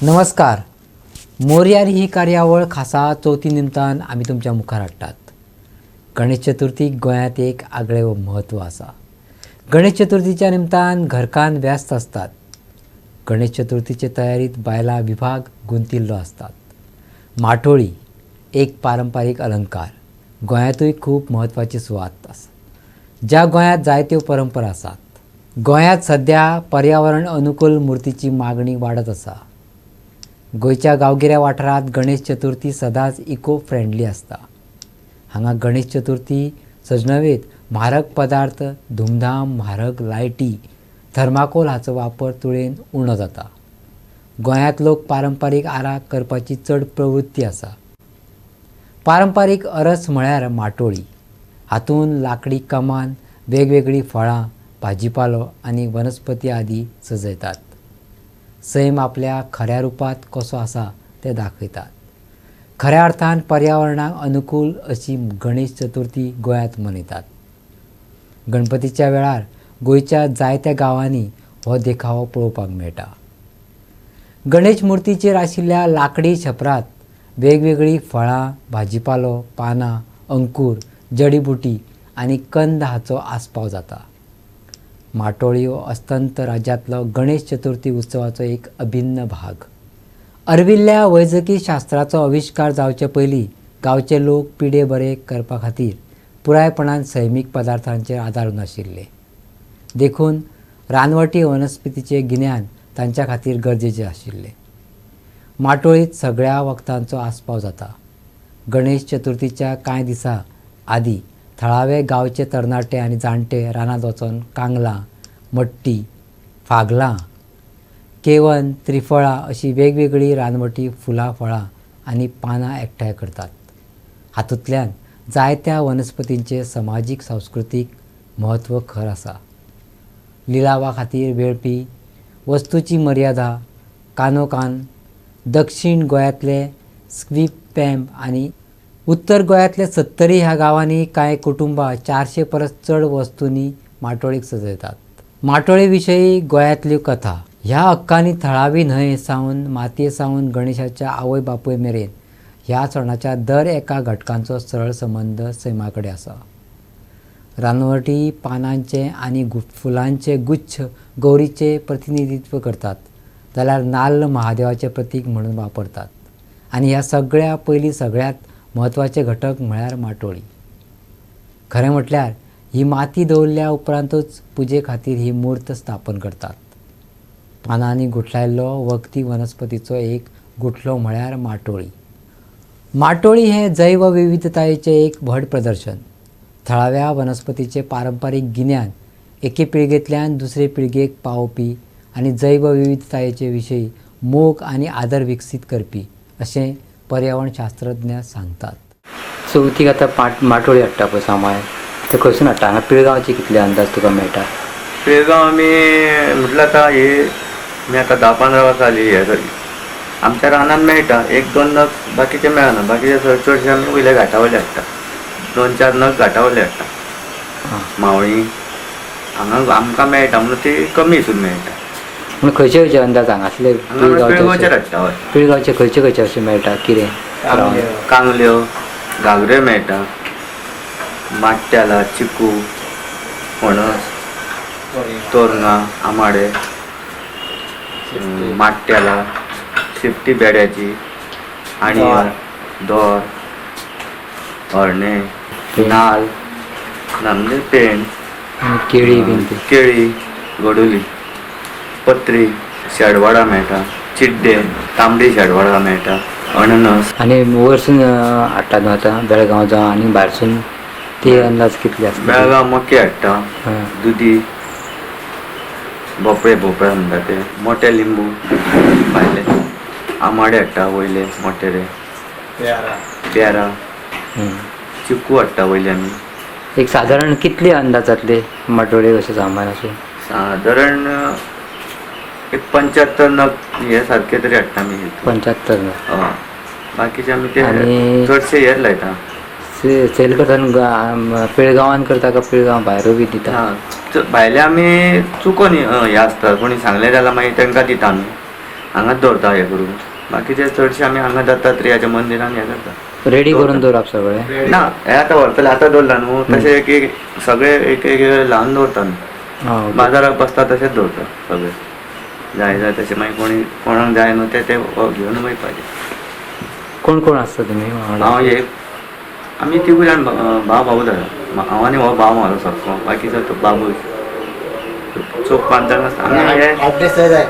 नमस्कार. मोरयार ही कार्यावळ खासा चवथी निमतान आमी तुमच्या मुखार हाडटात. गणेश चतुर्थीक गोंयांत एक आगळें म्हत्व आसा. गणेश चतुर्थीच्या निमतान घरकान्न व्यस्त आसतात. गणेश चतुर्थीचे तयारीत बायलां विभाग गुंतिल्लो आसतात. माटोळी एक पारंपारीक अलंकार गोंयांतूय खूब म्हत्वाची सुवात आसा. ज्या गोंयांत जायत्यो परंपरा आसात. गोंयांत सद्या पर्यावरण अनुकूल मुर्तीची मागणी वाडत आसा. गोंयच्या गांवगिऱ्या वाठारांत गणेश चतुर्थी सदांच इको फ्रेंडली आसता. हांगा गणेश चतुर्थी सजनवेत म्हारग पदार्थ, धुमधाम, म्हारग लायटी, थर्माकोल हाचो वापर तुळेन उणो जाता. गोंयांत लोक पारंपारीक आराक करपाची चड प्रवृत्ती आसा. पारंपारीक अरस म्हळ्यार माटोळी. हातूंत लाकडी कमान, वेगवेगळीं फळां, भाजीपालो आनी वनस्पती आदी सजयतात. सैम आपल्या खऱ्या रुपांत कसो आसा तें दाखयतात. खऱ्या अर्थान पर्यावरणाक अनुकूल अशी गणेश चतुर्थी गोंयांत मनयतात. गणपतीच्या वेळार गोंयच्या जायत्या गांवांनी हो देखावो पळोवपाक मेळटा. गणेश मुर्तीचेर आशिल्ल्या लाकडी छपरांत वेगवेगळीं फळां, भाजीपालो, पानां, अंकूर, जडीबुटी आनी कंद हाचो आस्पाव जाता. माटोळी हो अस्तंत राज्यांतलो गणेश चतुर्थी उत्सवाचो एक अभिन्न भाग. अर्विल्ल्या वैजकी शास्त्राचो आविश्कार जावचे पयलीं गांवचे लोक पिडे बरे करपा खातीर पुरायपणान सैमीक पदार्थांचेर आदारून आशिल्ले. देखून रानवटी वनस्पतीचें गिन्यान तांच्या खातीर गरजेचें आशिल्लें. माटोळींत सगळ्या वखदांचो आस्पाव जाता. गणेश चतुर्थीच्या कांय दिसां आदीं थळावे गांवचे तरणाटे आनी जाणटे रानांत वचून कांगलां, मट्टी, फागलां, केवन, त्रिफळां अशीं वेगवेगळीं रानवटी फुलां, फळां आनी पानां एकठांय करतात. हातूंतल्यान जायत्या वनस्पतींचें समाजीक सांस्कृतीक म्हत्व खर आसा. लिलावा खातीर मेळपी वस्तूची मर्यादा, कानोकान, दक्षीण गोंयांतले स्क्वीपॅम आनी उत्तर गोंयांतले सत्तरी ह्या गांवांनी कांय कुटुंबां 400 परस चड वस्तूंनी माटोळीक सजयतात. माटोळी विशयी गोंयांतल्यो कथा. ह्या हक्कांनी थळावी न्हंय सावन मातये सावन गणेशाच्या आवय बापूय मेरेन ह्या सणाच्या दर एका घटकांचो सरळ संबंद सैमा कडेन आसा. रानवटी पानांचे आनी फुलांचे गुच्छ गौरीचे प्रतिनिधित्व करतात, जाल्यार नाल्ल महादेवाचें प्रतीक म्हणून वापरतात. आनी ह्या सगळ्या पयलीं सगळ्यांत म्हत्वाचे घटक म्हळ्यार माटोळी. खरें म्हटल्यार ही माती दवरल्या उपरांतूच पुजे खातीर ही मूर्त स्थापन करतात. पानांनी गुठलायल्लो वखदी वनस्पतीचो एक गुठलो म्हळ्यार माटोळी. माटोळी हें जैवविविधतायेचें एक व्हड प्रदर्शन. थळाव्या वनस्पतीचें पारंपारीक गिन्यान एके पिळगेंतल्यान दुसरे पिळगेक पावोवपी आनी जैवविविधतायेचे विशयी मोग आनी आदर विकसीत करपी अशें पर्यावरण शास्त्रज्ञ सांगतात. चवथीक आतां माटोळी हाडटा पळय सामान, ते खंयसून हाडटा? हांगा पिळगांवचे कितले अंदाज तुका मेळटा? पिळगांव आमी म्हटल्यार आतां ही आमी आतां 10-15 वर्सां जाली हे सगळी आमच्या रानान मेळटा. 1-2 नग बाकीचे मेळना. बाकीचे चडशे आमी वयले घाटा वयले हाडटा. 2-4 नग घाटा वयले हाडटा. मावळी हांगा आमकां मेळटा म्हणून ती कमी हितून मेळटा. पूण खंयचे खंयचे अंदाज हांगासले? पिळगांवचे हाडटा. हय, पिळगांवचे खंयचे खंयचे अशे मेळटा? कितें? कांगल्यो, घागऱ्यो मेळटा, माट्याला, चिकू, फणस, तोरंगां, आमाडे, माट्याला, शिफ्टी बेड्याची, आनी दोर, हरणे, नाल ना म्हणजे पेण, केळी बीन, केळी, गडुली, पत्री, शेडवाडा मेळटा, चिड्डे, तांबडी शेडवाडा मेळटा, अननस. आनी वयरसून हाडटा न्हू आतां बेळगांव जावं आनी भायरसून, ते अंदाज कितले आसता? बेळगांव मके हाडटा, दुदी, भोपळे, भोपळे म्हणटा ते, मोटे लिंबू भायले, आमाडे हाडटा वयले मोटे ते, पेरां, चिकू हाडटा वयले आमी. एक सादारण कितले अंदाज जातले माटोळे अशें सामान अशें? सादारण एक 75 नग हे सारके तरी हाडटा आमी. 75 नग. हय, बाकीचे आमी ते चडशे हेच लायता. सेल करतना पिळगांवान करता का पिळगांव भायरूय बी दिता? भायले आमी चुकोन हे आसता, कोणी सांगलें जाल्यार मागीर तांकां दिता आमी. हांगाच दवरता हें करून. बाकीचे चडशे आमी हांगा दत्तात्रेयाच्या मंदिरान हें करता. रेडी करून दवरप सगळें? ना, हे आतां व्हरतले, आतां दवरला न्हू तशें एक एक सगळे एक एक ल्हान दवरता न्हू. आं, ओके. बाजाराक बसता तशेंच दवरता सगळे, जाय जाय तशें. मागीर कोणी कोणाक जाय न्हू ते ते घेवन वयपाचें. कोण कोण आसता तुमी वांगडा? हांव एक, आमी तिगूय जाण भाव भाऊ जाता. हांव आनी हो भाव म्हाजो सक्को, बाकीचो तो बाबू. चौग पांच जाण आसता आमी. हे 8 दीस जाय.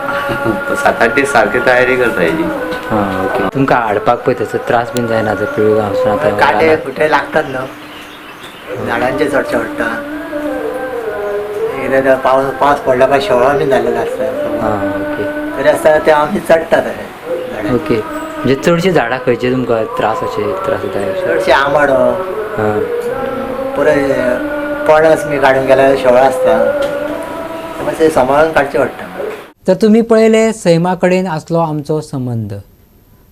7-8 दीस सारकी तयारी करता हेजी. हां, ओके. तुमकां हाडपाक पळय तसो त्रास बीन जायना जर पिळगांव वचून आतां कांटे रानांत? फुटे लागतात न्हू झाडांचे चडशे पडटा. एकदां पावस पावस पडलो काय शेवळो बी जाल्लेलो आसता. हां, ओके. तरी आसतना ते आमी चडटा तशें झाडांचेर. ओके, म्हणजे चडशीं झाडां खंयची तुमकां त्रास अशे त्रासदायक अशे? चडशे आंबाडो. हां. परत पणस बी काडून गेल्यार शेवळो आसता, ते मातशें सांबाळून काडचें पडटा. तर तुमी पळयलें सैमा कडेन आसलो आमचो संबंद.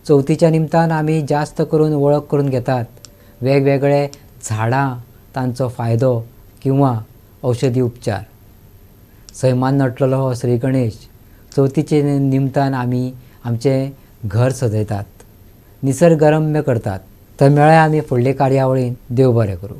चवथीच्या निमतान आमी जास्त करून वळख करून घेतात वेगवेगळे झाडां, तांचो फायदो किंवा औषधी उपचार. सैमान नटलेलो हो श्री गणेश. चवथीचे निमतान आमी आमचें घर सजयतात, निसर्गरम्य करतात. तर मेळया आमी फुडले कार्यावळीन. देव बरें करूं.